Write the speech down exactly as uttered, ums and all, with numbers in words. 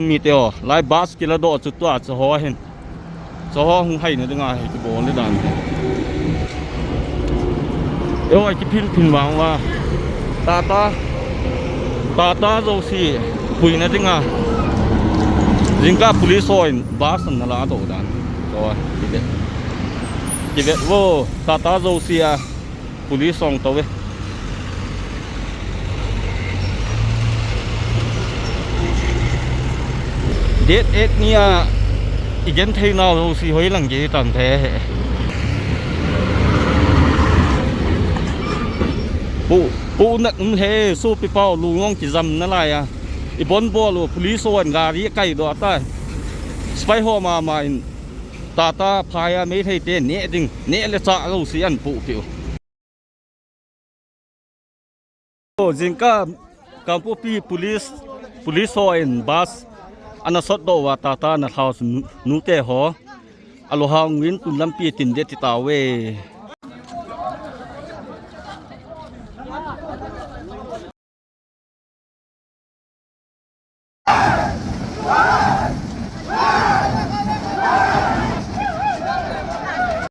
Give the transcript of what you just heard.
Mite o, lai bus kiladoh chu tua chu ho hin. Chu ho hung haina dinga hi kibol le dan. Eo, ai kiphin phin vang uva. Tata, Tata jouse puina dinga. Jingkah police hon bus ana ladoh dan. Chu kivet. Kivet vo, Tata jouse a. Police hung tou ve. Date eight nia i genthei nau jouse hoilang gei tam the he. Pu, pu nat um he, sopi pau lungong kijam nalai a. I bon bol u police hon gari kaidoh ta. Spy ho mama in Tata phai a Meitei te neh ding, neh le chah jouse ahin pu piu. O, jingkah Kangpokpi police, police hon bus ana sotdoh uva Tata ana lhau nu, nute ho. Alunghang uvin tun lampi tin de ti tauve.